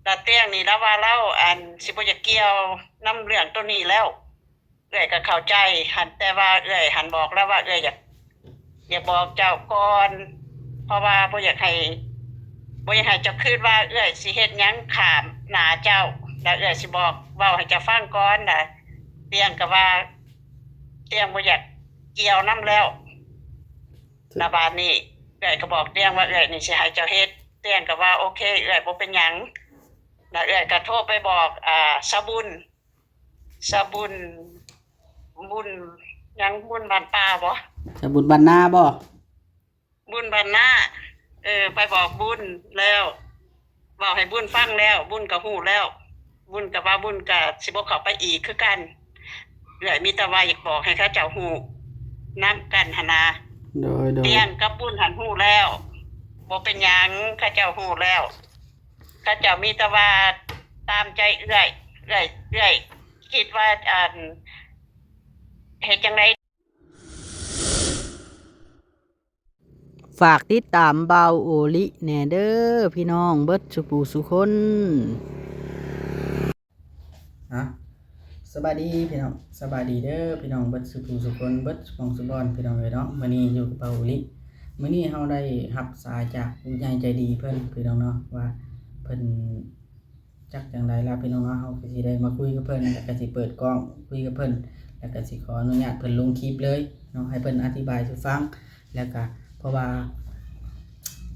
ຕາຕຽງນີ້ລາວວ່າລາວ ອັນ ຊິບໍ່ຢາກກ່ຽວນຳເລື່ອງໂຕນີ້ແລ້ວ. ເອື້ອຍກໍເຂົ້າໃຈຫັ້ນ ແຕ່ວ່າເອື້ອຍຫັ້ນບອກລາວວ່າ ເອື້ອຍຢາກ ຢາກບອກເຈົ້າກ່ອນ ເພາະວ່າບໍ່ຢາກໃຫ້ ບໍ່ຢາກໃຫ້ເຈົ້າຄິດວ່າເອື້ອຍຊິເຮັດຫຍັງຂ້າມໜ້າເຈົ້າ ແລ້ວເອື້ອຍຊິບອກ ເວົ້າໃຫ້ເຈົ້າຟັງກ່ອນນະ. ຕຽງກໍວ່າ ຕຽງບໍ່ຢາກກ່ຽວນຳແລ້ວ. ລະບາດນີ້ເອື້ອຍກໍບອກຕຽງວ່າ ເອື້ອຍນີ້ຊິໃຫ້ເຈົ້າເຮັດ. ຕຽງກໍວ່າ ໂອເຄ ເອື້ອຍ ບໍ່ເປັນຫຍັງ. ລະເອື້ອຍກໍໂທໄປບອກ ອ່າ ສາບຸນ ສາບຸນ ບຸນຫຍັງ ບຸນບ້ານປ່າບໍ? ສາບຸນບ້ານນາບໍ? ບຸນບ້ານນາ ເອີ ໄປບອກບຸນແລ້ວ ເວົ້າໃຫ້ບຸນຟັງແລ້ວ ບຸນກໍຮູ້ແລ້ວ. ບຸນກໍວ່າບຸນກໍຊິບໍ່ເຂົ້າໄປອີກຄືກັນ. ເອື້ອຍມີແຕ່ວ່າຢາກບອກໃຫ້ເຂົາເຈົ້າຮູ້ນຳກັນຫັ້ນນາ. ໂດຍ ໂດຍ. ຕຽງກັບບຸນຫັ້ນຮູ້ແລ້ວ ບໍ່ເປັນຫຍັງ ເຂົາເຈົ້າຮູ້ແລ້ວ. ເຂົາເຈົ້າມີແຕ່ວ່າຕາມໃຈເອື້ອຍ ເອື້ອຍ ເອື້ອຍຄິດວ່າ ອັນ ເຮັດຈັ່ງໃດ? ຝາກຕິດຕາມບ່າວໂອລິແດ່ເດີພີ່ນ້ອງເບິດສູ່ຜູ້ສູ່ຄົນ. ອະ ສະບາຍດີພີ່ນ້ອງ ສະບາຍດີເດີພີ່ນ້ອງເບິດສູ່ຜູ້ສູ່ຄົນ ເບິດສູ່ໝ່ອງສູ່ບ່ອນພີ່ນ້ອງເອີຍເນາະ. ມື້ນີ້ຢູ່ກັບບ່າວໂອລິ ມື້ນີ້ເຮົາໄດ້ຮັບສາຍຈາກຜູ້ໃຫຍ່ໃຈດີເພິ່ນພີ່ນ້ອງເນາະ ວ່າເພິ່ນ ຈັກຈັ່ງໃດລະພີ່ນ້ອງເນາະ ເຮົາກໍຊິໄດ້ມາຄຸຍກັບເພິ່ນ ແລ້ວກໍຊິເປີດກ້ອງຄຸຍກັບເພິ່ນ ແລ້ວກໍຊິຂໍອະນຸຍາດເພິ່ນລົງຄລິບເລີຍເນາະ ໃຫ້ເພິ່ນອະທິບາຍສູ່ຟັງ. ແລ້ວກໍເພາະວ່າ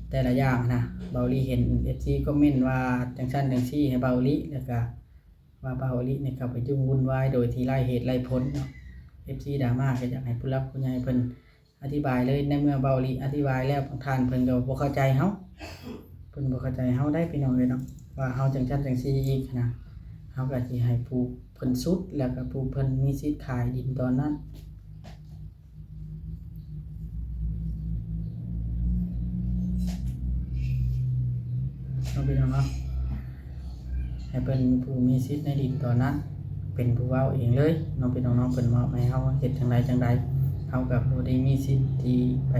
ແຕ່ລະຢ່າງນະ ບ່າວລີເຫັນເອັຟຊີຄອມເມັນວ່າຈັ່ງຊັ້ນຈັ່ງຊີ້ໃຫ້ບ່າວລີ ແລ້ວກໍວ່າບ່າວລີນີ້ເຂົ້າໄປຫຍຸ້ງວຸ່ນວາຍໂດຍທີ່ໄຮ້ເຫດໄຮ້ຜົນເນາະ. ເອັຟຊີດຣາມາ ກໍຢາກໃຫ້ຜູ້ຫຼັກຜູ້ໃຫຍ່ເພິ່ນ ອະທິບາຍເລີຍ ໃນເມື່ອເບົາອີ່ຫຼີອະທິບາຍແລ້ວ ບາງທ່ານເພິ່ນກໍບໍ່ເຂົ້າໃຈເຮົາ ເພິ່ນບໍ່ເຂົ້າໃຈເຮົາໄດ໋ພີ່ນ້ອງເອີຍເນາະ ວ່າເຮົາຈັ່ງຊັ້ນຈັ່ງຊີ້ອີກນະ ເຮົາກໍຊິໃຫ້ຜູ້ເພິ່ນສຸດ ແລ້ວກໍຜູ້ເພິ່ນມີສິດຂາຍດິນຕອນນັ້ນເນາະ ພີ່ນ້ອງເນາະ. ໃຫ້ເພິ່ນຜູ້ມີສິດໃນດິນຕອນນັ້ນ ເປັນຜູ້ເວົ້າເອງເລີຍເນາະພີ່ນ້ອງເນາະ ເພິ່ນມອບໃຫ້ເຮົາເຮັດຈັ່ງໃດຈັ່ງໃດ ເຮົາກໍບໍ່ໄດ້ມີສິດທີ່ໄປ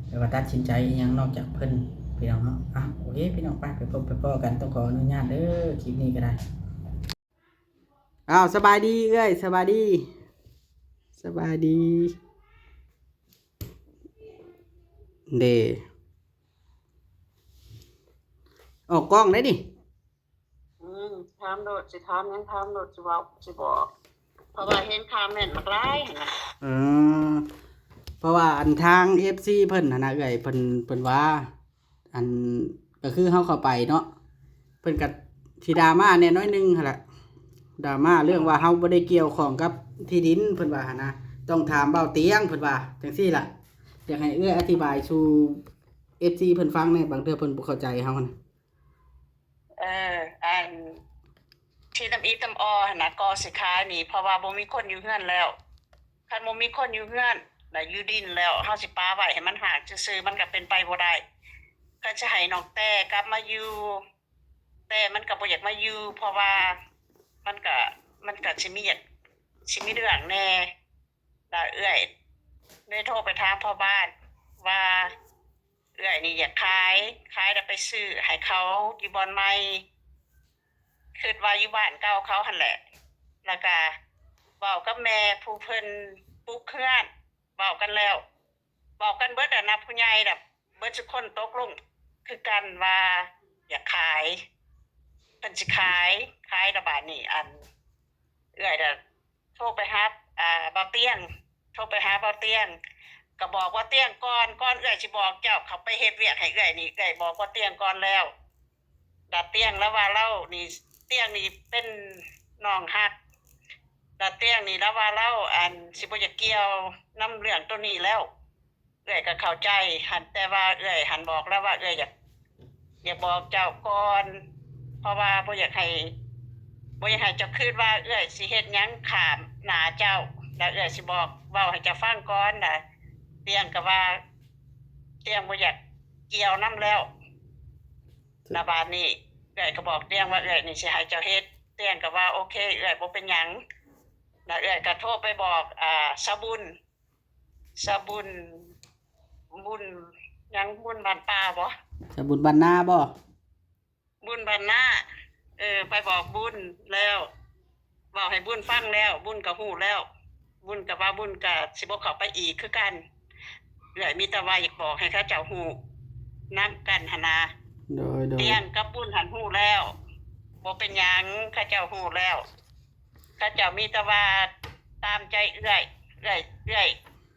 ແບບວ່າຕັດສິນໃຈອີ່ຫຍັງນອກຈາກເພິ່ນພີ່ນ້ອງເນາະ. ອ່ະ ໂອເຄພີ່ນ້ອງ ໄປ ໄປພົບໄປພໍ້ກັນ ຕ້ອງຂໍອະນຸຍາດເດີ ຄລິບນີ້ກໍໄດ້. ອ້າວ ສະບາຍດີເອື້ອຍ ສະບາຍດີ ສະບາຍດີ ເດ້ ອອກກ້ອງໄດ໋ນີ້. ອືມ ຖາມໂລດ ຊິຖາມຫຍັງຖາມໂລດ ຊິເວົ້າ ຊິບອກ ເພາະວ່າເຫັນຄອມເມັນບັກຫຼາຍຫັ້ນນະ. ເອີ ເພາະວ່າອັນທາງເອັຟຊີເພິ່ນຫັ້ນນະເອື້ອຍ ເພິ່ນ ເພິ່ນວ່າ ອັນ ກໍຄືເຮົາເຂົ້າໄປເນາະ ເພິ່ນກໍຊິດຣາມາແດ່ໜ້ອຍໜຶ່ງຫັ້ນລະ ດຣາມາເລື່ອງວ່າເຮົາບໍ່ໄດ້ກ່ຽວຂ້ອງກັບທີ່ດິນ ເພິ່ນວ່າຫັ້ນນະ ຕ້ອງຖາມເບົາຕຽງ ເພິ່ນວ່າຈັ່ງຊີ້ລະ. ຢາກໃຫ້ເອື້ອຍອະທິບາຍສູ່ເອັຟຊີເພິ່ນຟັງແດ່ ບາງເທື່ອເພິ່ນບໍ່ເຂົ້າໃຈເຮົາຫັ້ນນະ. ເອີ ອັນທີ່ທຳອິດທຳອໍຫັ້ນນະ ກໍຊິຂາຍນີ້ ເພາະວ່າບໍ່ມີຄົນຢູ່ເຮືອນແລ້ວ. ຄັນບໍ່ມີຄົນຢູ່ເຮືອນ ແລ້ວຢູ່ດິນແລ້ວ ເຮົາຊິປະໄວ້ໃຫ້ມັນຮ້າງຊື່ໆ ມັນກໍເປັນໄປບໍ່ໄດ້. ຄັນຊິໃຫ້ນ້ອງແຕ້ກັບມາຢູ່ ແຕ່ມັນກໍບໍ່ຢາກມາຢູ່ ເພາະວ່າມັນກໍ ມັນກໍຊິມີ ຢາກ ຊິມີເລື່ອງແດ່. ລະເອື້ອຍໄດ້ໂທໄປຖາມພໍ່ບ້ານວ່າ ເອື້ອຍນີ້ຢາກຂາຍ ຂາຍແລ້ວໄປຊື້ໃຫ້ເຂົາຢູ່ບ່ອນໃໝ່ ຄິດວ່າຢູ່ບ້ານເກົ່າເຂົາຫັ້ນແຫຼະ. ລະກະເວົ້າກັບແມ່ຜູ້ເພິ່ນປຸກເຮືອນ ເວົ້າກັນແລ້ວ ເວົ້າກັນເບິດຫັ້ນນະ ຜູ້ໃຫຍ່ແບບເບິດຊຸຄົນຕົກລົງຄືກັນວ່າຢາກຂາຍ ເພິ່ນຊິຂາຍ ຂາຍລະບາດນີ້ ອັນ ເອື້ອຍລະໂທໄປຫາ ອ່າ ບ່າວຕຽງ ໂທໄປຫາບ່າວຕຽງ ກໍບອກບ່າວຕຽງກ່ອນ ກ່ອນເອື້ອຍຊິບອກເຈົ້າເຂົ້າໄປເຮັດວຽກໃຫ້ເອື້ອຍນີ້ ເອື້ອຍບອກບ່າວຕຽງກ່ອນແລ້ວ. ດາຕຽງລາວວ່າລາວນີ້ ຕຽງນີ້ເປັນນ້ອງຮັກ ດາຕຽງນີ້ລາວວ່າລາວ ອັນ ຊິບໍ່ຢາກກ່ຽວນຳເລື່ອງໂຕນີ້ແລ້ວ. ເອື້ອຍກໍເຂົ້າໃຈຫັ້ນ ແຕ່ວ່າເອື້ອຍຫັ້ນບອກລາວວ່າ ເອື້ອຍຢາກ ຢາກບອກເຈົ້າກ່ອນ ເພາະວ່າບໍ່ຢາກໃຫ້ ບໍ່ຢາກໃຫ້ເຈົ້າຄິດວ່າເອື້ອຍຊິເຮັດຫຍັງຂ້າມໜ້າເຈົ້າ ແລ້ວເອື້ອຍຊິບອກ ເວົ້າໃຫ້ເຈົ້າຟັງກ່ອນນະ. ຕຽງກໍວ່າ ຕຽງບໍ່ຢາກກ່ຽວນຳແລ້ວ. ລະບາດນີ້ເອື້ອຍກໍບອກຕຽງວ່າ ເອື້ອຍນີ້ຊິໃຫ້ເຈົ້າເຮັດ ຕຽງກໍວ່າ ໂອເຄ ເອື້ອຍ ບໍ່ເປັນຫຍັງ. ລະເອື້ອຍກໍໂທໄປບອກ ອ່າ ສາບຸນ ສາບຸນ ບຸນຫຍັງ ບຸນບ້ານປ່າບໍ? ສາບຸນບ້ານນາບໍ? ບຸນບ້ານນາ ເອີ ໄປບອກບຸນແລ້ວ ເວົ້າໃຫ້ບຸນຟັງແລ້ວ ບຸນກໍຮູ້ແລ້ວ ບຸນກໍວ່າບຸນກໍຊິບໍ່ເຂົ້າໄປອີກຄືກັນ. ເອື້ອຍມີແຕ່ວ່າຢາກບອກໃຫ້ເຂົາເຈົ້າຮູ້ນຳກັນຫັ້ນນະ. ໂດຍ ໂດຍ ຕຽງກັບບຸນຫັ້ນຮູ້ແລ້ວ ບໍ່ເປັນຫຍັງ ເຂົາເຈົ້າຮູ້ແລ້ວ ເຂົາເຈົ້າມີແຕ່ວ່າຕາມໃຈເອື້ອຍ ເອື້ອຍ ເອື້ອຍ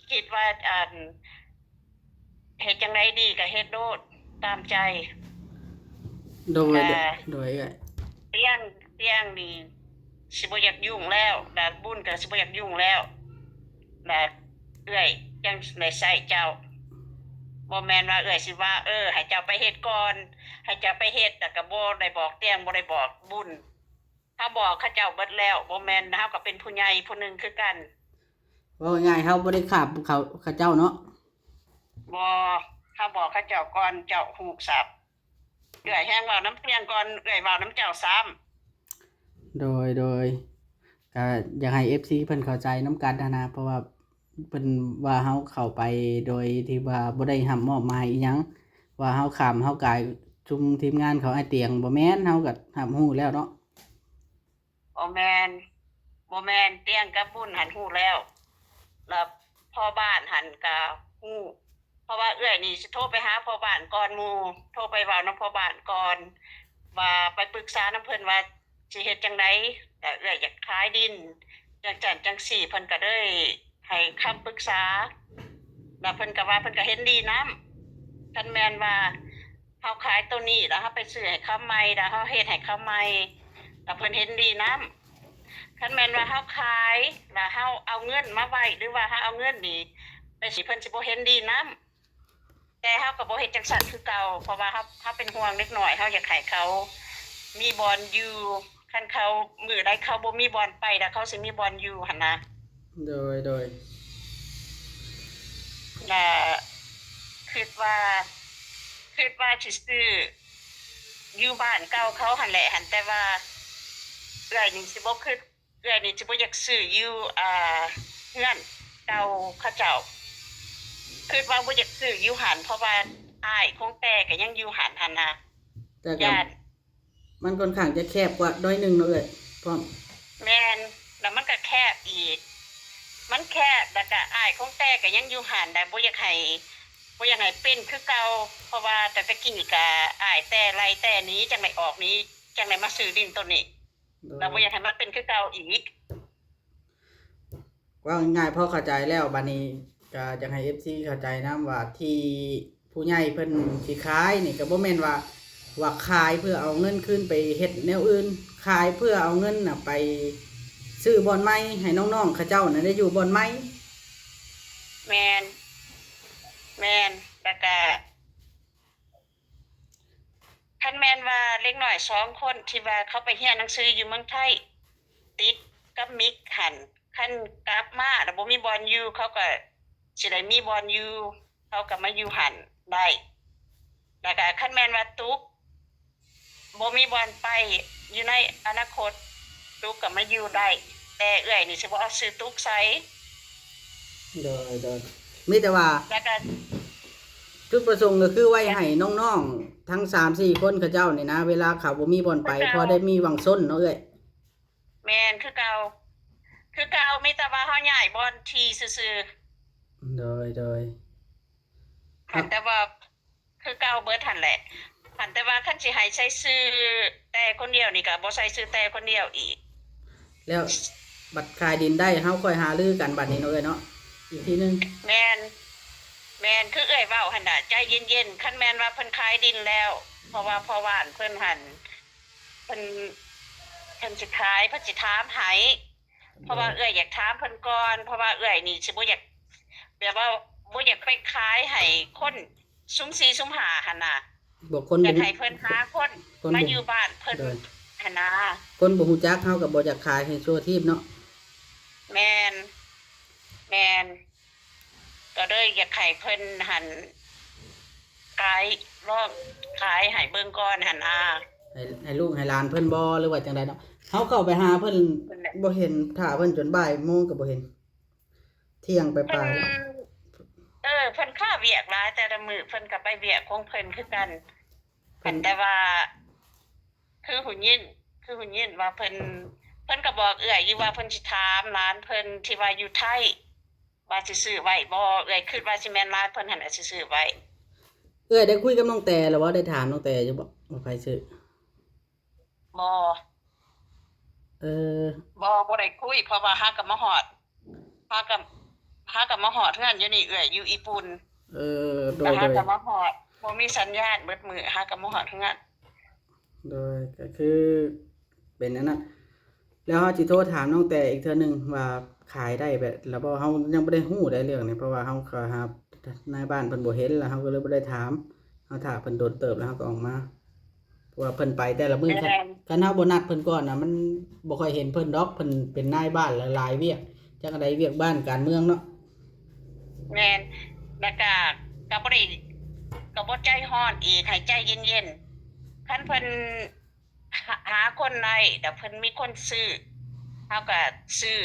ຄິດວ່າ ອັນ ເຮັດຈັ່ງໃດດີກໍເຮັດໂລດຕາມໃຈ. ໂດຍ ແຕ່ ໂດຍ ເອື້ອຍ ຕຽງ ຕຽງນີ້ຊິບໍ່ຢາກຫຍຸ້ງແລ້ວ ແລະບຸນກໍຊິບໍ່ຢາກຫຍຸ້ງແລ້ວ ແລະເອື້ອຍຈັ່ງໄດ້ໃຊ້ເຈົ້າ. ບໍ່ແມ່ນວ່າເອື້ອຍຊິວ່າ ເອີ ໃຫ້ເຈົ້າໄປເຮັດກ່ອນ ໃຫ້ເຈົ້າໄປເຮັດ ແລ້ວກໍບໍ່ໄດ້ບອກຕຽງ ບໍ່ໄດ້ບອກບຸນ. ເຮົາບອກເຂົາເຈົ້າເບິດແລ້ວ ບໍ່ແມ່ນ ເຮົາກໍເປັນຜູ້ໃຫຍ່ຜູ້ໜຶ່ງຄືກັນ. ເວົ້າງ່າຍໆ ເຮົາບໍ່ໄດ້ຂ້າມເຂົາ ເຂົາເຈົ້າເນາະ. ບໍ່ ເຮົາບອກເຂົາເຈົ້າກ່ອນ ເຈົ້າຮູ້ສັບ. ເອື້ອຍແຮງເວົ້ານຳຕຽງກ່ອນ ເອື້ອຍເວົ້ານຳເຈົ້າຊ້ຳ. ໂດຍ ໂດຍ ກະຢາກໃຫ້ເອັຟຊີເພິ່ນເຂົ້າໃຈນຳກັນຫັ້ນນະ ເພາະວ່າເພິ່ນວ່າເຮົາເຂົ້າໄປໂດຍທີ່ວ່າບໍ່ໄດ້ຮັບມອບໝາຍອີ່ຫຍັງ ວ່າເຮົາຂ້າມເຮົາກາຍ ຊຸມທີມງານເຂົາອ້າຍຕຽງ ບໍ່ແມ່ນ ເຮົາກໍຮັບຮູ້ແລ້ວເນາະ. ບໍ່ແມ່ນ ບໍ່ແມ່ນ ຕຽງກັບບຸນຫັ້ນຮູ້ແລ້ວ ແລ້ວພໍ່ບ້ານຫັ້ນກະຮູ້ ເພາະວ່າເອື້ອຍນີ້ຊິໂທໄປຫາພໍ່ບ້ານກ່ອນໝູ່ ໂທໄປເວົ້ານຳພໍ່ບ້ານກ່ອນ ວ່າໄປປຶກສານຳເພິ່ນວ່າຊິເຮັດຈັ່ງໃດ ແລ້ວເອື້ອຍຢາກຂາຍດິນຈັ່ງຊັ້ນຈັ່ງຊີ້ ເພິ່ນກະເລີຍໃຫ້ຄຳປຶກສາ ແລ້ວເພິ່ນກະວ່າເພິ່ນກະເຫັນດີນຳ ຄັນແມ່ນວ່າ ເຮົາຂາຍໂຕນີ້ ແລ້ວເຮົາໄປຊື້ໃຫ້ເຂົາໃໝ່ ແລ້ວເຮົາເຮັດໃຫ້ເຂົາໃໝ່ ແລ້ວເພິ່ນເຫັນດີນຳ. ຄັນແມ່ນວ່າເຮົາຂາຍ ແລ້ວເຮົາເອົາເງິນມາໄວ້ ຫຼືວ່າເຮົາເອົາເງິນນີ້ໄປຊິ ເພິ່ນຊິບໍ່ເຫັນດີນຳ. ແຕ່ເຮົາກໍບໍ່ເຮັດຈັ່ງຊັ້ນຄືເກົ່າ ເພາະວ່າເຮົາ ເຮົາເປັນຫ່ວງເດັກນ້ອຍ ເຮົາຢາກໃຫ້ເຂົາມີບ່ອນຢູ່. ຄັນເຂົາ ມື້ໃດເຂົາບໍ່ມີບ່ອນໄປ ແລ້ວເຂົາຊິມີບ່ອນຢູ່ຫັ້ນນະ. ໂດຍ ໂດຍ ລະຄິດວ່າ ຄິດວ່າຊິຊື້ຢູ່ບ້ານເກົ່າເຂົາຫັ້ນແຫຼະ ຫັ້ນ ແຕ່ວ່າເອື້ອຍນີ້ຊິບໍ່ຄິດ ເອື້ອຍນີ້ຊິບໍ່ຢາກຊື້ຢູ່ ອ່າ ເຮືອນເກົ່າເຂົາເຈົ້າ ຄິດວ່າບໍ່ຢາກຊື້ຢູ່ຫັ້ນ ເພາະວ່າອ້າຍຂອງແຕ່ກໍຍັງຢູ່ຫັ້ນຫັ້ນນະ ແຕ່ກໍ ຢ້ານ ມັນຂ້ອນຂ້າງຈະແຄບກວ່າໜ້ອຍໜຶ່ງເນາະເອື້ອຍ ພ້ອມ ແມ່ນ ແລ້ວມັນກໍແຄບອີກ ມັນແຄບ ແລ້ວກໍອ້າຍຂອງແຕ້ກໍຍັງຢູ່ຫັ້ນ ແລ້ວບໍ່ຢາກໃຫ້ ບໍ່ຢາກໃຫ້ເປັນຄືເກົ່າ ເພາະວ່າແຕ່ຕະກີ້ກໍອ້າຍແຕ້ໄລ່ແຕ້ໜີ ຈັ່ງໄດ້ອອກໜີ ຈັ່ງໄດ້ມາຊື້ດິນໂຕນີ້ ແລ້ວບໍ່ຢາກໃຫ້ມັນເປັນຄືເກົ່າອີກ. ເວົ້າງ່າຍໆ ພໍເຂົ້າໃຈແລ້ວ ບາດນີ້ກໍຢາກໃຫ້ເອັຟຊີເຂົ້າໃຈນຳວ່າ ທີ່ຜູ້ໃຫຍ່ເພິ່ນຊິຂາຍນີ້ ກໍບໍ່ແມ່ນວ່າ ວ່າຂາຍເພື່ອເອົາເງິນຄືນໄປເຮັດແນວອື່ນ ຂາຍເພື່ອເອົາເງິນນະໄປຊື້ບ່ອນໃໝ່ ໃຫ້ນ້ອງໆເຂົາເຈົ້ານະໄດ້ຢູ່ບ່ອນໃໝ່. ແມ່ນ ແມ່ນ ແລ້ວກະ ຄັນແມ່ນວ່າເດັກນ້ອຍສອງຄົນທີ່ວ່າເຂົາໄປຮຽນໜັງສືຢູ່ເມືອງໄທ ຕິດກັບມິກຫັ້ນ ຄັນກັບມາແລ້ວບໍ່ມີບ່ອນຢູ່ ເຂົາກໍຊິໄດ້ມີບ່ອນຢູ່ ເຂົາກໍມາຢູ່ຫັ້ນໄດ້ ແລ້ວກໍຄັນແມ່ນວ່າຕຸກ ບໍ່ມີບ່ອນໄປຢູ່ໃນອະນາຄົດ ຕຸກກໍມາຢູ່ໄດ້ ແຕ່ເອື້ອຍນີ້ຊິບໍ່ເອົາຊື່ຕຸກໃສ່. ໂດຍ ໂດຍ ມີແຕ່ວ່າ ແລ້ວກໍ ຈຸດປະສົງກໍຄືໄວ້ໃຫ້ນ້ອງໆທັງສາມສີ່ຄົນເຂົາເຈົ້ານີ້ນະ ເວລາເຂົາບໍ່ມີບ່ອນໄປ ເຂົາເຈົ້າ ພໍໄດ້ມີຫວັງຊົນເນາະເອື້ອຍ. ແມ່ນ ຄືເກົ່າ ຄືເກົ່າ ມີແຕ່ວ່າເຮົາຍ້າຍບ່ອນທີ່ຊື່ໆ. ໂດຍ ໂດຍ ຫັ້ນ ແຕ່ວ່າຄືເກົ່າເບິດຫັ້ນແຫຼະ ຫັ້ນ ແຕ່ວ່າຄັນຊິໃຫ້ໃສ່ຊື່ແຕ່ຄົນດຽວນີ້ ກໍບໍ່ໃສ່ຊື່ແຕ່ຄົນດຽວອີກ. ແລ້ວບັດຂາຍດິນໄດ້ ເຮົາຄ່ອຍຫາລືກັນບັດນີ້ເນາະເອື້ອຍເນາະ ອີກທີໜຶ່ງ. ແມ່ນ ແມ່ນ ຄືເອື້ອຍເວົ້າຫັ້ນນະ ໃຈເຢັນໆ ຄັນແມ່ນວ່າເພິ່ນຂາຍດິນແລ້ວ ເພາະວ່າພໍ່ບ້ານເພິ່ນຫັ້ນ ເພິ່ນ ເພິ່ນຊິຂາຍ ເພິ່ນຊິຖາມໃຫ້ ເພາະວ່າເອື້ອຍຢາກຖາມເພິ່ນກ່ອນ ເພາະວ່າເອື້ອຍນີ້ຊິບໍ່ຢາກ ແບບວ່າບໍ່ຢາກໄປຂາຍໃຫ້ຄົນຊຸມສີ່ຊຸມຫ້າຫັ້ນນະ ບໍ່ ຄົນ ຢາກໃຫ້ເພິ່ນຫາຄົນ ຄົນ ມາຢູ່ບ້ານເພິ່ນ ໂດຍ ຫັ້ນນະ ຄົນບໍ່ຮູ້ຈັກ ເຮົາກໍບໍ່ຢາກຂາຍໃຫ້ທົ່ວທີບເນາະ. ແມ່ນ ແມ່ນ ກໍເລີຍຢາກໃຫ້ເພິ່ນຫັ້ນ ຂາຍ ລອງຂາຍໃຫ້ເບິ່ງກ່ອນຫັ້ນນາ ໃຫ້ ໃຫ້ລູກໃຫ້ຫຼານເພິ່ນບໍ່ ຫຼືວ່າຈັ່ງໃດເນາະ? ເຮົາເຂົ້າໄປຫາເພິ່ນ ເພິ່ນແຫຼະ ບໍ່ເຫັນ ຖ້າເພິ່ນຈົນບ່າຍໂມງກໍບໍ່ເຫັນ ທ່ຽງໄປປາຍ ເພິ່ນ ເອີ ເພິ່ນຄາວຽກຫຼາຍ ແຕ່ລະມື້ເພິ່ນກໍໄປວຽກຂອງເພິ່ນຄືກັນ ເພິ່ນ ແຕ່ວ່າ ຮູ້ຍິນ ຄືຮູ້ຍິນວ່າເພິ່ນ ເພິ່ນກໍບອກເອື້ອຍຢູ່ວ່າເພິ່ນຊິຖາມຫຼານເພິ່ນທີ່ວ່າຢູ່ໄທ ວ່າຊິຊື້ໄວ້ບໍ່. ເອື້ອຍຄິດວ່າຊິແມ່ນຫຼານເພິ່ນຫັ້ນແຫຼະຊິຊື້ໄວ້. ເອື້ອຍໄດ້ຄຸຍກັບນ້ອງແຕແລ້ວບໍ່? ໄດ້ຖາມນ້ອງແຕຢູ່ບໍ່ວ່າໃຜຊື້? ບໍ່. ເອີ ບໍ່ ບໍ່ໄດ້ຄຸຍ ເພາະວ່າຫາກໍມາຮອດ ຫາກໍ ຫາກໍມາຮອດເຮືອນຢູ່ນີ້ ເອື້ອຍຢູ່ຍີ່ປຸ່ນ. ເອີ ໂດຍ ຫາກໍມາຮອດ ບໍ່ມີສັນຍານເບິດມື້ ຫາກໍມາຮອດເຮືອນ. ໂດຍ ກໍຄືເປັນອັນນັ້ນ ແລ້ວເຮົາຊິໂທຖາມນ້ອງແຕອີກເທື່ອໜຶ່ງວ່າຂາຍໄດ້ແບບລະບໍ່? ເຮົາຍັງບໍ່ໄດ້ຮູ້ໃດເລື່ອງນີ້ ເພາະວ່າເຮົາກໍຫານາຍບ້ານເພິ່ນບໍ່ເຫັນ ແລ້ວເຮົາກໍເລີຍບໍ່ໄດ້ຖາມ. ເຮົາຖ້າເພິ່ນດົນເຕີບແລ້ວເຮົາກໍອອກມາ ເພາະວ່າເພິ່ນໄປແຕ່ລະມື້ ແມ່ນ ຄັນ ຄັນເຮົາບໍ່ນັດເພິ່ນກ່ອນນະ ມັນບໍ່ຄ່ອຍເຫັນເພິ່ນດອກ. ເພິ່ນເປັນນາຍບ້ານຫຼາຍໆວຽກ ຈັກອັນໃດວຽກບ້ານການເມືອງເນາະ. ແມ່ນ ແລ້ວກະ ກະບໍ່ໄດ້ ກະບໍ່ໃຈຮ້ອນອີກ ໃຫ້ໃຈເຢັນໆ. ຄັນເພິ່ນ ຫາ ຫາຄົນໄດ້ ແລ້ວເພິ່ນມີຄົນຊື້ ເຮົາກໍຊື້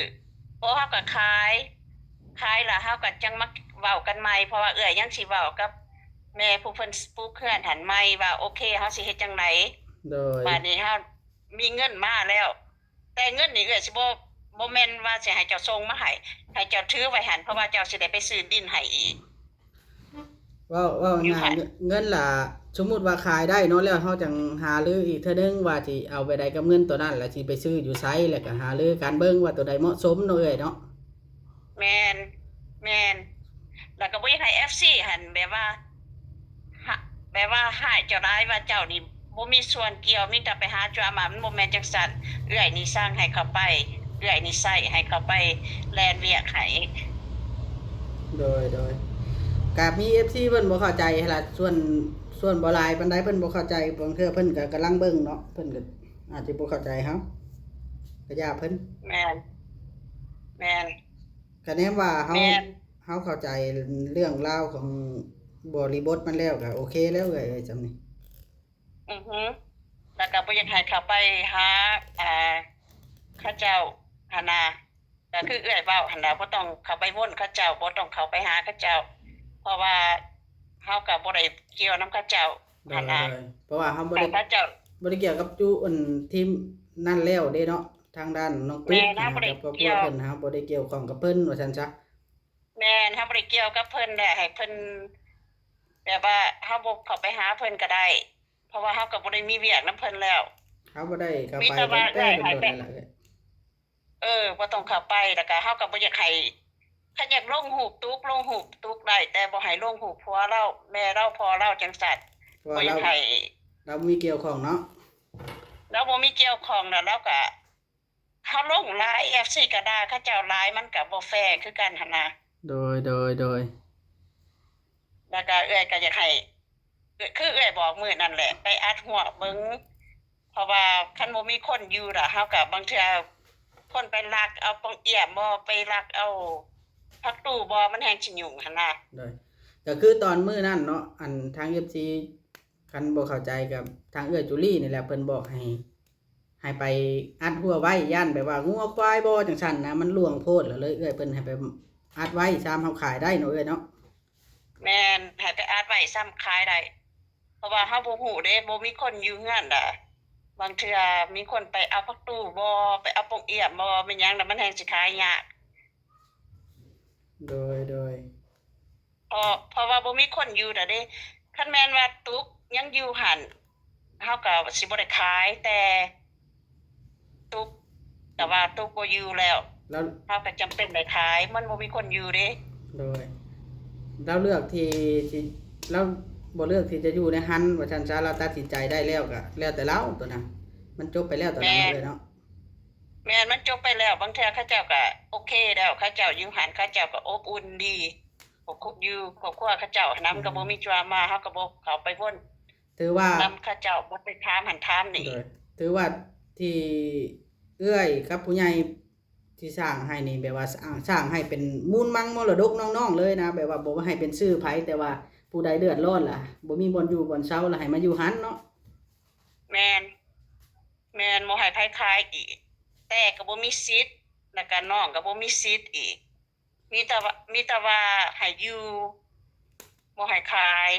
ບໍ່ເຮົາກໍຂາຍ ຂາຍແລ້ວເຮົາກໍຈັ່ງມາເວົ້າກັນໃໝ່. ເພາະວ່າເອື້ອຍຍັງຊິເວົ້າກັບແມ່ຜູ້ເພິ່ນປູກເຮືອນຫັ້ນໃໝ່ວ່າ ໂອເຄ ເຮົາຊິເຮັດຈັ່ງໃດ. ໂດຍ ບາດນີ້ເຮົາມີເງິນມາແລ້ວ ແຕ່ເງິນນີ້ເອື້ອຍຊິບໍ່ ບໍ່ແມ່ນວ່າຊິໃຫ້ເຈົ້າສົ່ງມາໃຫ້ ໃຫ້ເຈົ້າຖືໄວ້ຫັ້ນ ເພາະວ່າເຈົ້າຊິໄດ້ໄປຊື້ດິນໃຫ້ອີກ. ເວົ້າ ເວົ້າງ່າຍ ເງິນລະ ສົມມຸດວ່າຂາຍໄດ້ເນາະ ແລ້ວເຮົາຈັ່ງຫາລືອີກເທື່ອໜຶ່ງວ່າຊິເອົາແບບໃດກັບເງິນໂຕນັ້ນ ແລ້ວຊິໄປຊື້ຢູ່ໃສ ແລ້ວກໍຫາລືກັນເບິ່ງວ່າໂຕໃດເໝາະສົມເນາະເອື້ອຍເນາະ. ແມ່ນ ແມ່ນ ແລ້ວກໍບໍ່ຢາກໃຫ້ເອັຟຊີຫັ້ນແບບວ່າ ຮະ ແບບວ່າຮ້າຍເຈົ້າຫຼາຍ ວ່າເຈົ້ານີ້ບໍ່ມີສ່ວນກ່ຽວ ມີແຕ່ໄປຫາດຣາມາ. ມັນບໍ່ແມ່ນຈັ່ງຊັ້ນ ເອື້ອຍນີ້ສັ່ງໃຫ້ເຂົາໄປ ເອື້ອຍນີ້ໃຊ້ໃຫ້ເຂົາໄປແລ່ນວຽກໃຫ້. ໂດຍ ໂດຍ ກະມີເອັຟຊີເພິ່ນບໍ່ເຂົ້າໃຈຫັ້ນລະ ສ່ວນ ສ່ວນບໍ່ຫຼາຍປານໃດເພິ່ນບໍ່ເຂົ້າໃຈ. ບາງເທື່ອເພິ່ນກະກຳລັງເບິ່ງເນາະ ເພິ່ນກະອາດຈະບໍ່ເຂົ້າໃຈເຮົາ ກະຢ່າເພິ່ນ. ແມ່ນ ແມ່ນ ກະແນມວ່າເຮົາ ແມ່ນ ເຮົາເຂົ້າໃຈເລື່ອງລາວຂອງບໍລິບົດມັນແລ້ວ ກະໂອເຄແລ້ວເອື້ອຍ ເອີຍ ຊ່ຳນີ້. ອືຮຶ ແລ້ວກໍບໍ່ຢາກໃຫ້ເຂົາໄປຫາ ອ່າ ເຂົາເຈົ້າຫັ້ນນະ ກໍຄືເອື້ອຍເວົ້າຫັ້ນນະ ບໍ່ຕ້ອງເຂົ້າໄປວົນເຂົາເຈົ້າ ບໍ່ຕ້ອງເຂົ້າໄປຫາເຂົາເຈົ້າ ເພາະວ່າເຮົາກໍບໍ່ໄດ້ກ່ຽວນຳເຂົາເຈົ້າ. ໂດຍ ຫັ້ນນະ ໂດຍ ເພາະວ່າເຮົາບໍ່ໄດ້ ເຂົາເຈົ້າ ບໍ່ໄດ້ກ່ຽວກັບຈຸ ອັນ ທີມນັ້ນແລ້ວເດ້ເນາະ ທາງດ້ານນ້ອງຕຸກ ແມ່ນ ຫັ້ນນະ ເຮົາບໍ່ໄດ້ ກັບຄອບຄົວເພິ່ນ ເຮົາບໍ່ໄດ້ກ່ຽວຂ້ອງກັບເພິ່ນວ່າຊັ້ນຊະ. ແມ່ນ ເຮົາບໍ່ໄດ້ກ່ຽວກັບເພິ່ນ ແລະ ໃຫ້ເພິ່ນ ແບບວ່າເຮົາບໍ່ເຂົ້າໄປຫາເພິ່ນກໍໄດ້ ເພາະວ່າເຮົາກໍບໍ່ໄດ້ມີວຽກນຳເພິ່ນແລ້ວ ເຮົາບໍ່ໄດ້ເຂົ້າໄປ ມີແຕ່ວ່າເອີ ເອີ ບໍ່ຕ້ອງເຂົ້າໄປ ແລ້ວກໍເຮົາກໍບໍ່ຢາກໃຫ້ ຄັນຢາກລົງຮູບຕຸກ ລົງຮູບຕຸກໄດ້ ແຕ່ບໍ່ໃຫ້ລົງຮູບຜົວລາວ ແມ່ລາວ ພໍ່ລາວ ຈັ່ງຊັ້ນ ເພາະວ່າ ບໍ່ຢາກໃຫ້ ລາວມີກ່ຽວຂ້ອງເນາະ ລາວບໍ່ມີກ່ຽວຂ້ອງ ແລ້ວລາວກໍ ເຮົາລົງຫຼາຍ ເອັຟຊີກໍດ່າເຂົາເຈົ້າຫຼາຍ ມັນກໍບໍ່ແຟຄືກັນຫັ້ນນະ. ໂດຍ ໂດຍ ໂດຍ ແລ້ວກໍເອື້ອຍກໍຢາກໃຫ້ ຄືເອື້ອຍບອກມື້ນັ້ນແຫຼະ ໄປອັດຮົວເບິ່ງ ເພາະວ່າຄັນບໍ່ມີຄົນຢູ່ລະ ເຮົາກໍບາງເທື່ອຄົນໄປລັກເອົາປ່ອງອຽມບໍ່ ໄປລັກເອົາຜັກຕູບໍ່ ມັນແຮ່ງຊິຫຍຸ້ງຫັ້ນນະ. ໂດຍ ກໍຄືຕອນມື້ນັ້ນເນາະ ອັນ ທາງເອັຟຊີ ຄັນບໍ່ເຂົ້າໃຈກໍທາງເອື້ອຍຈູລີນີ້ແຫຼະ ເພິ່ນບອກໃຫ້ ໃຫ້ໄປອັດຮົວໄວ້ ຢ້ານແບບວ່າງົວຄວາຍບໍ່ ຈັ່ງຊັ້ນນະ ມັນລ່ວງໂພດ ແລ້ວເລີຍເອື້ອຍເພິ່ນໃຫ້ໄປອັດໄວ້ ຊາມເຮົາຂາຍໄດ້ເນາະເອື້ອຍເນາະ. ແມ່ນ ໃຫ້ໄປອັດໄວ້ຊາມຂາຍໄດ້ ເພາະວ່າເຮົາບໍ່ຮູ້ເດ້ ບໍ່ມີຄົນຢູ່ເຮືອນດາ ບາງເທື່ອມີຄົນໄປເອົາຜັກຕູບໍ່ ໄປເອົາປ່ອງອຽມບໍ່ ແມ່ນຫຍັງນະ ມັນແຮ່ງຊິຂາຍຍາກ. ໂດຍ ໂດຍ ເພາະ ເພາະວ່າບໍ່ມີຄົນຢູ່ແລ້ວເດ້ ຄັນແມ່ນວ່າຕຸກຍັງຢູ່ຫັ້ນ ເຮົາກໍຊິບໍ່ໄດ້ຂາຍ ແຕ່ຕຸກ ແຕ່ວ່າຕຸກບໍ່ຢູ່ແລ້ວ ແລ້ວ ເຮົາກໍຈຳເປັນໄດ້ຂາຍ ມັນບໍ່ມີຄົນຢູ່ເດ້. ໂດຍ ລາວເລືອກທີ່ ທີ່ ລາວບໍ່ເລືອກທີ່ຈະຢູ່ໃນຫັ້ນວ່າຊັ້ນຊະ ລາວຕັດສິນໃຈໄດ້ແລ້ວກໍແລ້ວແຕ່ລາວ ໂຕນັ້ນ ມັນຈົບໄປແລ້ວຕອນນັ້ນເລີຍເນາະ. ແມ່ນ ມັນຈົບໄປແລ້ວ ບາງເທື່ອເຂົາເຈົ້າກໍໂອເຄແລ້ວ ເຂົາເຈົ້າຢູ່ຫັ້ນ ເຂົາເຈົ້າກໍອົບອຸ່ນດີ ຄອບຄົວ ຢູ່ຄອບຄົວເຂົາເຈົ້າຫັ້ນນະ ມັນກໍບໍ່ມີດຣາມາ ເຮົາກໍບໍ່ເຂົ້າໄປວົນ ຖືວ່ານຳເຂົາເຈົ້າ ບໍ່ໄປຖາມຫັ້ນຖາມນີ້. ໂດຍ ຖືວ່າທີ່ເອື້ອຍກັບຜູ້ໃຫຍ່ທີ່ສ້າງໃຫ້ນີ້ ແບບວ່າສ້າງ ສ້າງໃຫ້ເປັນມູນມັງມໍລະດົກນ້ອງໆເລີຍນະ ແບບວ່າບໍ່ໃຫ້ເປັນຊື່ໃຜ ແຕ່ວ່າຜູ້ໃດເດືອດຮ້ອນລະ ບໍ່ມີບ່ອນຢູ່ບ່ອນເຊົາລະ ໃຫ້ມາຢູ່ຫັ້ນເນາະ. ແມ່ນ ແມ່ນ ບໍ່ໃຫ້ໃຜຂາຍອີກ ແຕ່ກໍບໍ່ມີສິດ ແລ້ວກໍນ້ອງກໍບໍ່ມີສິດອີກ ມີແຕ່ວ່າ ມີແຕ່ວ່າໃຫ້ຢູ່ ບໍ່ໃຫ້ຂາຍ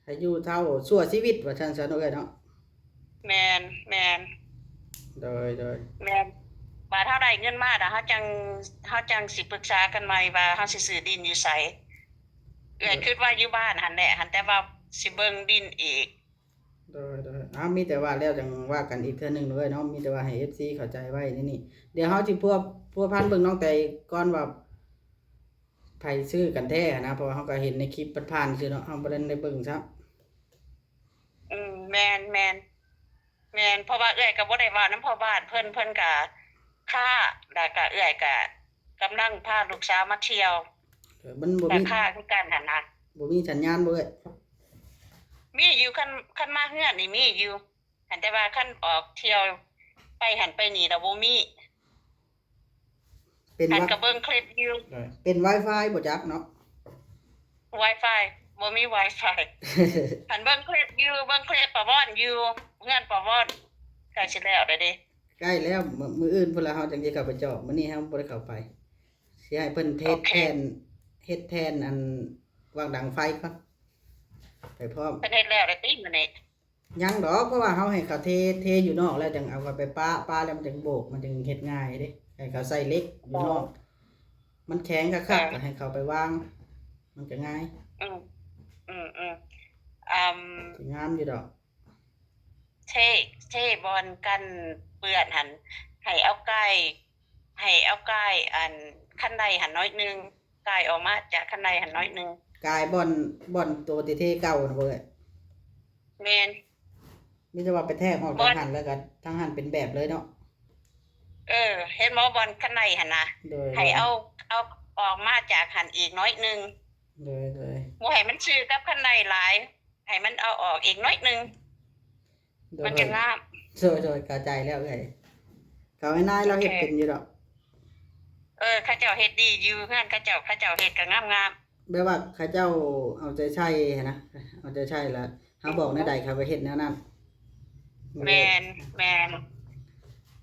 ໃຫ້ຢູ່ເທົ່າຊົ່ວຊີວິດວ່າຊັ້ນຊະເນາະເອື້ອຍເນາະ. ແມ່ນ ແມ່ນ ໂດຍ ໂດຍ ແມ່ນ ບາດເຮົາໄດ້ເງິນມາແລ້ວ ເຮົາຈັ່ງ ເຮົາຈັ່ງຊິປຶກສາກັນໃໝ່ວ່າເຮົາຊິຊື້ດິນຢູ່ໃສ. ເອື້ອຍ ໂດຍ ຄິດວ່າຢູ່ບ້ານຫັ້ນແຫຼະ ຫັ້ນ ແຕ່ວ່າຊິເບິ່ງດິນອີກ. ໂດຍ ໂດຍ ເອົາ ມີແຕ່ວ່າແລ້ວຈັ່ງວ່າກັນອີກເທື່ອໜຶ່ງເດີເນາະ ມີແຕ່ວ່າໃຫ້ເອັຟຊີເຂົ້າໃຈໄວ້ໃນນີ້. ດຽວເຮົາຊິພົວ ພົວພັນເບິ່ງນ້ອງແຕກ່ອນວ່າໃຜຊື້ກັນແທ້ຫັ້ນນະ ເພາະວ່າເຮົາກໍເຫັນໃນຄລິບຜ່ານໆຊື່ເນາະ ເຮົາບໍ່ໄດ້ ໄດ້ເບິ່ງຊ້ຳ. ອືມ ແມ່ນ ແມ່ນ ແມ່ນ ເພາະວ່າເອື້ອຍກໍບໍ່ໄດ້ເວົ້ານຳພໍ່ບ້ານເພິ່ນ ເພິ່ນກໍຄ້າ ແລ້ວກໍເອື້ອຍກໍກຳລັງພາລູກສາວມາທ່ຽວ ເອີ ມັນບໍ່ມີ ກໍຄ້າຄືກັນຫັ້ນນະ. ບໍ່ມີສັນຍານບໍ່ເອື້ອຍ? ມີຢູ່ ຄັນ ຄັນມາເຮືອນນີ້ມີຢູ່ ຫັ້ນ ແຕ່ວ່າຄັນອອກທ່ຽວໄປຫັ້ນໄປນີ້ລະບໍ່ມີ. ເປັນ ຫັ້ນ ວະ ກໍເບິ່ງຄລິບຢູ່. ເອີ ເປັນວາຍຟາຍບໍ່ຈັກເນາະ? ວາຍຟາຍ ບໍ່ມີວາຍຟາຍ. ຫັ້ນເບິ່ງຄລິບຢູ່ ເບິ່ງຄລິບປາວອນຢູ່ ເຮືອນປາວອນ ໃກ້ຊິແລ້ວແລ້ວເດ້. ໃກ້ແລ້ວ ມື້ ມື້ອື່ນພຸ້ນລະເຮົາຈັ່ງຊິເຂົ້າໄປຈອບ ມື້ນີ້ເຮົາບໍ່ໄດ້ເຂົ້າໄປ. ຊິໃຫ້ເພິ່ນເຮັດ ໂອເຄ ແຜ່ນ ເຮັດແຜ່ນອັນວາງດັງໄຟກ່ອນ ໄປພ້ອມ. ເພິ່ນເຮັດແລ້ວແລ້ວຕິມື້ນີ້? ຍັງດອກ ເພາະວ່າເຮົາໃຫ້ເຂົາເທ ເທຢູ່ນອກແລ້ວຈັ່ງເອົາເຂົ້າໄປປະ ປະແລ້ວມັນຈັ່ງໂບກ ມັນຈຶ່ງເຮັດງ່າຍເດ້. ໃຫ້ເຂົາໃສ່ເຫຼັກຢູ່ນອກ ອໍ ມັນແຂງຄັກໆ ເອີ ກໍໃຫ້ເຂົາໄປວາງ ມັນກໍງ່າຍ. ອືມ ອືມ ອືມ ອືມ ຊິງາມຢູ່ດອກ. ເທ ເທບ່ອນກັນເປື້ອນຫັ້ນ ໃຫ້ເອົາກາຍ ໃຫ້ເອົາກາຍອັນຄັນໄດຫັ້ນໜ້ອຍໜຶ່ງ ກາຍອອກມາຈາກຄັນໄດຫັ້ນໜ້ອຍໜຶ່ງ. ກາຍບ່ອນ ບ່ອນໂຕທີ່ເທເກົ່ານະເວີຍ? ແມ່ນ ມີແຕ່ວ່າໄປແທກອອກ ບ່ອນ ທາງຫັ້ນ ແລ້ວກໍທາງຫັ້ນເປັນແບບເລີຍເນາະ. ເອີ ເຫັນບໍ່ ບ່ອນຄັນໄດຫັ້ນນະ? ໂດຍ ໃຫ້ເອົາ ເອົາອອກມາຈາກຫັ້ນອີກໜ້ອຍໜຶ່ງ. ໂດຍ ໂດຍ ບໍ່ໃຫ້ມັນຊື່ກັບຄັນໄດຫຼາຍ ໃຫ້ມັນເອົາອອກອີກໜ້ອຍໜຶ່ງ. ໂດຍ ມັນຈະງາມ. ໂດຍ ໂດຍ ເຂົ້າໃຈແລ້ວເອື້ອຍ. ເຂົາໃຫ້ນາຍລາວເຮັດ ໂອເຄ ເປັນຢູ່ດອກ. ເອີ ເຂົາເຈົ້າເຮັດດີຢູ່ ເຮືອນເຂົາເຈົ້າ ເຂົາເຈົ້າເຮັດກໍງາມໆ. ແບບວ່າເຂົາເຈົ້າເອົາໃຈໃສ່ຫັ້ນນະ ເອົາໃຈໃສ່ ແລ້ວເຮົາບອກແນວໃດ ເຂົາກໍເຮັດແນວນັ້ນ. ແມ່ນ ແມ່ນ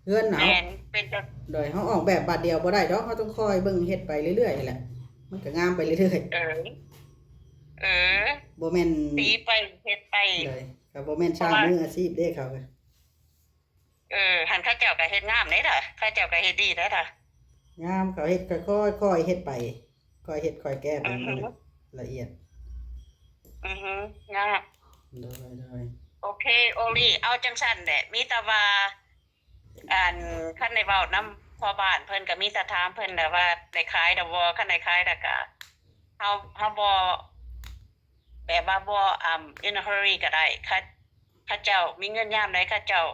ເຮືອນເຮົາ ແມ່ນ ເປັນ ໂດຍ ເຮົາອອກແບບບາດດຽວບໍ່ໄດ້ດອກ ເຮົາຕ້ອງຄ່ອຍເບິ່ງເຮັດໄປເລື້ອຍໆແຫຼະ ມັນກໍງາມໄປເລື້ອຍໆ. ເອີ ເອີ ບໍ່ແມ່ນ ຕີໄປເຮັດໄປ. ໂດຍ ກໍບໍ່ແມ່ນຊ່າງມືອາຊີບເດ້ເຂົາ. ເອີ ຫັ້ນເຂົາເຈົ້າກໍເຮັດງາມເດ້ລະ ເຂົາເຈົ້າກໍເຮັດດີເດ້ລະ. ງາມ ເຂົາເຮັດຄ່ອຍໆ ຄ່ອຍເຮັດໄປ ຄ່ອຍເຮັດຄ່ອຍແກ້ໄປ. ອືຮຶ ມັນລະອຽດ. ອືຮຶ ງາມ. ໂດຍ ໂດຍ ໂອເຄ ໂອລີ ເອົາຈັ່ງຊັ້ນແຫຼະ ມີແຕ່ວ່າ ອັນ ຄັນໄດ້ເວົ້ານຳພໍ່ບ້ານເພິ່ນ ກໍມີແຕ່ຖາມເພິ່ນແຫຼະວ່າໄດ້ຂາຍແລ້ວບໍ່ ຄັນໄດ້ຂາຍແລ້ວກໍ ເຮົາ ເຮົາບໍ່ ແບບວ່າບໍ່ ອາ in a hurry ກໍໄດ້ ເຂົາ ເຂົາເຈົ້າມີເງິນຍາມໃດ ເຂົາເຈົ້າ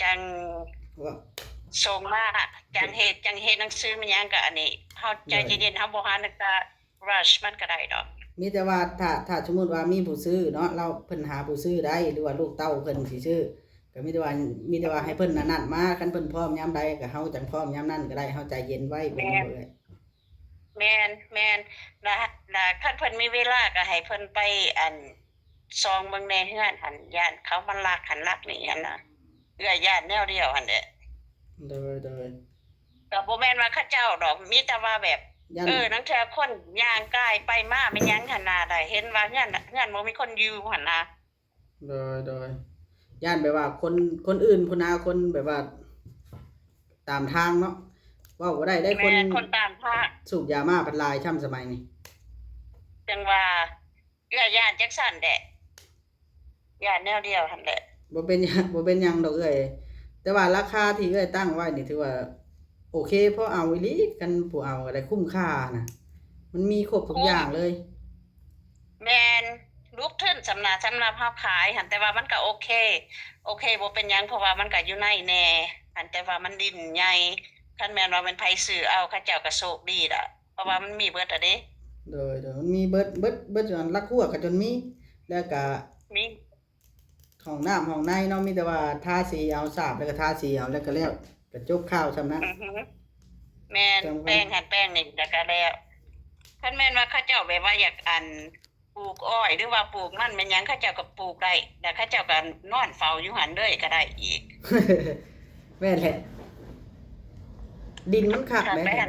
ຈັ່ງ ວ່າ ສົ່ງມາ ຈັ່ງເຮັດ ຈັ່ງເຮັດໜັງສືແມ່ນຫຍັງ ກໍອັນນີ້ ເຮົາໃຈເຢັນໆ ເຮົາບໍ່ຫາເລື່ອງກະ rush ມັນກໍໄດ້ດອກ. ມີແຕ່ວ່າຖ້າ ຖ້າສົມມຸດວ່າມີຜູ້ຊື້ເນາະ ລາວ ເພິ່ນຫາຜູ້ຊື້ໄດ້ ຫຼືວ່າລູກເຕົ້າເພິ່ນຊິຊື້ ກໍມີແຕ່ວ່າ ມີແຕ່ວ່າໃຫ້ເພິ່ນອັນນັ້ນມາ ຄັນເພິ່ນພ້ອມຍາມໃດ ກໍເຮົາຈັ່ງພ້ອມຍາມນັ້ນກໍໄດ້ ເຮົາໃຈເຢັນໄວ້. ແມ່ນ ເປັນບໍ່ເອື້ອຍ? ແມ່ນ ແມ່ນ ລະ ລະຄັນເພິ່ນມີເວລາກໍໃຫ້ເພິ່ນໄປ ອັນ ສ່ອງເບິ່ງແດ່ເຮືອນຫັ້ນ ຢ້ານເຂົາມາລັກຫັ້ນລັກນີ້ຫັ້ນນະ ເອື້ອຍຢ້ານແນວດຽວຫັ້ນແຫຼະ. ໂດຍ ໂດຍ ກໍບໍ່ແມ່ນວ່າເຂົາເຈົ້າດອກ ມີແຕ່ວ່າແບບ ຢ້ານ ເອີ ລາງເທື່ອຄົນຍ່າງກາຍໄປມາແມ່ນຫຍັງຫັ້ນນະ ໄດ້ເຫັນວ່າເຮືອນ ເຮືອນບໍ່ມີຄົນຢູ່ຫັ້ນນະ. ໂດຍ ໂດຍ ຢ້ານແບບວ່າຄົນ ຄົນອື່ນພຸ້ນນະ ຄົນແບບວ່າຕາມທາງເນາະ ເວົ້າບໍ່ໄດ້ເດ້. ແມ່ນ ຄົນ ຄົນຕາມທາງ ສູບຢາມ້າພັດຫຼາຍຊ້ຳສະໄໝນີ້. ຈັ່ງວ່າເອື້ອຍຢ້ານຈັ່ງຊັ້ນແຫຼະ ຢ້ານແນວດຽວຫັ້ນແຫຼະ. ບໍ່ເປັນຫຍັງ ບໍ່ເປັນຫຍັງດອກເອື້ອຍ ແຕ່ວ່າລາຄາທີ່ເອື້ອຍຕັ້ງໄວ້ນີ້ຖືວ່າໂອເຄ ພໍເອົາອີ່ຫຼີ ຄັນຜູ້ເອົາກໍໄດ້ ຄຸ້ມຄ່ານະ ມັນມີຄົບທຸກຢ່າງເລີຍ. ແມ່ນ ລຸກທຶນສ່ຳນະ ສຳລັບເຮົາຂາຍຫັ້ນ ແຕ່ວ່າມັນກໍໂອເຄ ໂອເຄ ບໍ່ເປັນຫຍັງ ເພາະວ່າມັນກໍຢູ່ໃນແດ່ຫັ້ນ ແຕ່ວ່າມັນດິນໃຫຍ່ ຄັນແມ່ນວ່າແມ່ນໃຜຊື້ເອົາ ເຂົາເຈົ້າກໍໂຊກດີລະ ເພາະວ່າມັນມີເບິດລະເດ້. ໂດຍ ໂດຍ ມັນມີເບິດ ເບິດ ເບິດຈົນຫຼັກຮົ້ວກໍຈົນມີ ແລ້ວກໍມີຫ້ອງນ້ຳຫ້ອງໃນເນາະ ມີແຕ່ວ່າທາສີເອົາ ສາບແລ້ວກໍທາສີເອົາ ແລ້ວກໍແລ້ວ ກະຈົບຂ່າວຊ່ຳນັ້ນ. ອືຮຶ ແມ່ນ ແປງຫັ້ນແປງນີ້ແລ້ວກະແລ້ວ. ຄັນແມ່ນວ່າເຂົາເຈົ້າແບບວ່າຢາກ ອັນ ປູກອ້ອຍ ຫຼືວ່າປູກມັນແມ່ນຫຍັງ ເຂົາເຈົ້າກໍປູກໄດ້ ແລ້ວເຂົາເຈົ້າກໍນອນເຝົ້າຢູ່ຫັ້ນເລີຍກໍໄດ້ອີກ. ແມ່ນແຫຼະ ດິນມັນຄັກ ຄັກແຫຼະ ແມ່ນ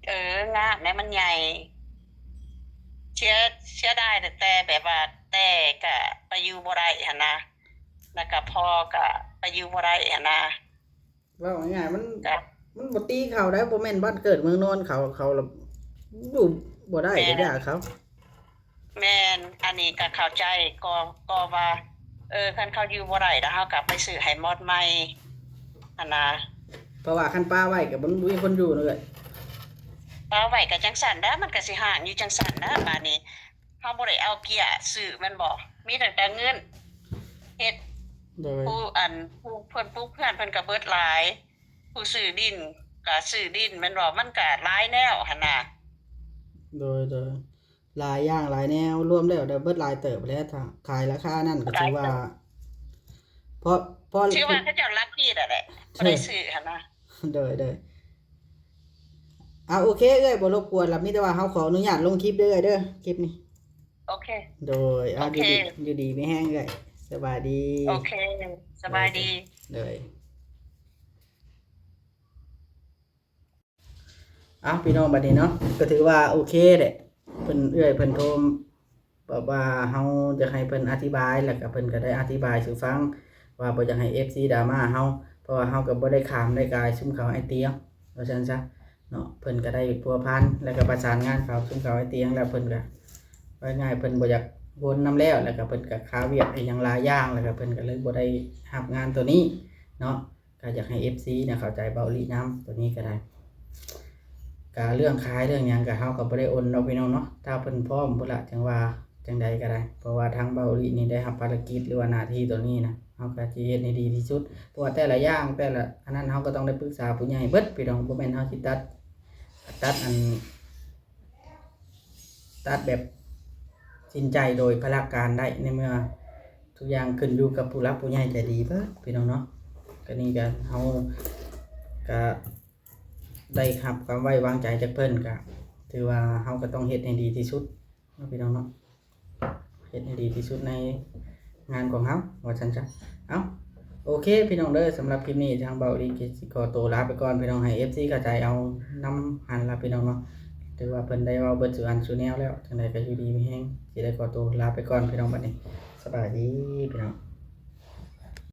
ເອີ ງາມແຫຼະ ມັນໃຫຍ່. ເສຍ ເສຍດາຍແຕ່ແບບວ່າ ແຕ່ກະໄປຢູ່ບໍ່ໄດ້ຫັ້ນນະ. ແລ້ວກໍພໍ່ກໍໄປຢູ່ບໍ່ໄດ້ຫັ້ນນະ. ເວົ້າງ່າຍໆ ມັນ ກໍ ມັນບໍ່ຕີເຂົາໄດ້ ບໍ່ແມ່ນບ້ານເກີດເມືອງນອນເຂົາ ເຂົາລະຢູ່ບໍ່ໄດ້ ແມ່ນ ກໍຢ່າເຂົາ. ແມ່ນ ອັນນີ້ກໍເຂົ້າໃຈ ກໍ ກໍວ່າ ເອີ ຄັນເຂົາຢູ່ບໍ່ໄດ້ ແລ້ວເຮົາກໍໄປຊື້ໃຫ້ໝົດໃໝ່ຫັ້ນນະ. ເພາະວ່າຄັນປະໄວ້ກໍບໍ່ມີຄົນຢູ່ເນາະເອື້ອຍ. ປະໄວ້ກໍຈັ່ງຊັ້ນແຫຼະ ມັນກໍຊິຮ້າງຢູ່ຈັ່ງຊັ້ນນະ. ບາດນີ້ເຮົາບໍ່ໄດ້ເອົາເກຍຊື້ແມ່ນບໍ່? ມີຕັ້ງແຕ່ເງິນເຮັດ ໂດຍ ຜູ້ ອັນ ຜູ້ເພິ່ນປູກເຮືອນເພິ່ນກໍເບິດຫຼາຍ ຜູ້ຊື້ດິນກໍຊື້ດິນແມ່ນບໍ່? ມັນກໍຫຼາຍແນວຫັ້ນນະ. ໂດຍ ໂດຍ ຫຼາຍຢ່າງຫຼາຍແນວ ລວມແລ້ວໄດ້ເບິດຫຼາຍເຕີບແຫຼະ ຖ້າຂາຍລາຄານັ້ນກໍຖືວ່າ ຫຼາຍເຕີບ ເພາະ ເພາະ ຖືວ່າເຂົາເຈົ້າລັກກີດແຫຼະ ບໍ່ໄດ້ຊື້ຫັ້ນນະ. ໂດຍ ໂດຍ ອ່າ ໂອເຄເອື້ອຍ ບໍ່ລົບກວນລະ ມີແຕ່ວ່າເຮົາຂໍອະນຸຍາດລົງຄລິບເດີ້ເອື້ອຍເດີ້ ຄລິບນີ້. ໂອເຄ ໂດຍ ອ່າ ໂອເຄ ຢູ່ດີ ຢູ່ດີມີແຮງເອື້ອຍ ສະບາຍດີ. ໂອເຄ ສະບາຍດີ. ໂດຍ ໂດຍ ເອົາ ພີ່ນ້ອງ ບັດນີ້ເນາະ ກໍຖືວ່າໂອເຄແຫຼະ ເພິ່ນ ເອື້ອຍເພິ່ນໂທ ແບບວ່າເຮົາຢາກໃຫ້ເພິ່ນອະທິບາຍ ແລ້ວກໍເພິ່ນກໍໄດ້ອະທິບາຍສູ່ຟັງວ່າບໍ່ຢາກໃຫ້ເອັຟຊີດຣາມາເຮົາ ເພາະວ່າເຮົາກໍບໍ່ໄດ້ຂ້າມໄດ້ກາຍຊຸມເຂົາອ້າຍຕຽງ ວ່າຊັ້ນຊະເນາະ. ເພິ່ນກໍໄດ້ພົວພັນ ແລ້ວກໍປະສານງານເຂົາ ຊຸມເຂົາອ້າຍຕຽງ ແລ້ວເພິ່ນກໍ ເວົ້າງ່າຍໆ ເພິ່ນບໍ່ຢາກວົນນຳແລ້ວ ແລ້ວກໍເພິ່ນກໍຄາວຽກອີ່ຫຍັງຫຼາຍຢ່າງ ແລ້ວກໍເພິ່ນກໍເລີຍບໍ່ໄດ້ຮັບງານໂຕນີ້ເນາະ. ກໍຢາກໃຫ້ເອັຟຊີນະເຂົ້າໃຈເບົາອີ່ຫຼີນຳ ໂຕນີ້ກໍໄດ້ ກະເລື່ອງຂາຍເລື່ອງຫຍັງກະເຮົາກໍບໍ່ໄດ້ອົນດອກພີ່ນ້ອງເນາະ ຖ້າເພິ່ນພ້ອມພຸ້ນລະຈັ່ງວ່າຈັ່ງໃດກໍໄດ້ ເພາະວ່າທາງເບົາອີ່ຫຼີນີ້ໄດ້ຮັບພາລະກິດ ຫຼືວ່າໜ້າທີ່ໂຕນີ້ນະ ເຮົາກໍຊິເຮັດໃຫ້ດີທີ່ສຸດ ເພາະວ່າແຕ່ລະຢ່າງແຕ່ລະອັນນັ້ນເຮົາກໍຕ້ອງໄດ້ປຶກສາຜູ້ໃຫຍ່ເບິດພີ່ນ້ອງ ບໍ່ແມ່ນເຮົາຊິຕັດ ຕັດອັນ ຕັດແບບສິ້ນໃຈໂດຍພະລະການໄດ້ ໃນເມື່ອທຸກຢ່າງຂຶ້ນຢູ່ກັບຜູ້ຫຼັກຜູ້ໃຫຍ່ໃຈດີເບິດພີ່ນ້ອງເນາະ. ກໍນີ້ກໍເຮົາກໍ ໄດ້ຮັບຄວາມໄວ້ວາງໃຈຈາກເພິ່ນ ກະຖືວ່າເຮົາກໍຕ້ອງເຮັດໃຫ້ດີທີ່ສຸດເນາະພີ່ນ້ອງເນາະ ເຮັດໃຫ້ດີທີ່ສຸດໃນງານຂອງເຮົາ ວ່າຊັ້ນຊະ. ເອົ້າ ໂອເຄພີ່ນ້ອງເດີ ສຳລັບຄລິບນີ້ທາງເບົາອີ່ຫຼີກໍຊິຂໍໂຕລາໄປກ່ອນພີ່ນ້ອງ ໃຫ້ເອັຟຊີເຂົ້າໃຈເອົານຳຫັ້ນລະພີ່ນ້ອງເນາະ. ຖືວ່າເພິ່ນໄດ້ເວົ້າເບິດສູ່ອັນສູ່ແນວແລ້ວ ຈັ່ງໃດກໍຢູ່ດີມີແຮງ ຊິໄດ້ຂໍໂຕລາໄປກ່ອນພີ່ນ້ອງ ບັດນີ້ສະບາຍດີພີ່ນ້ອງ.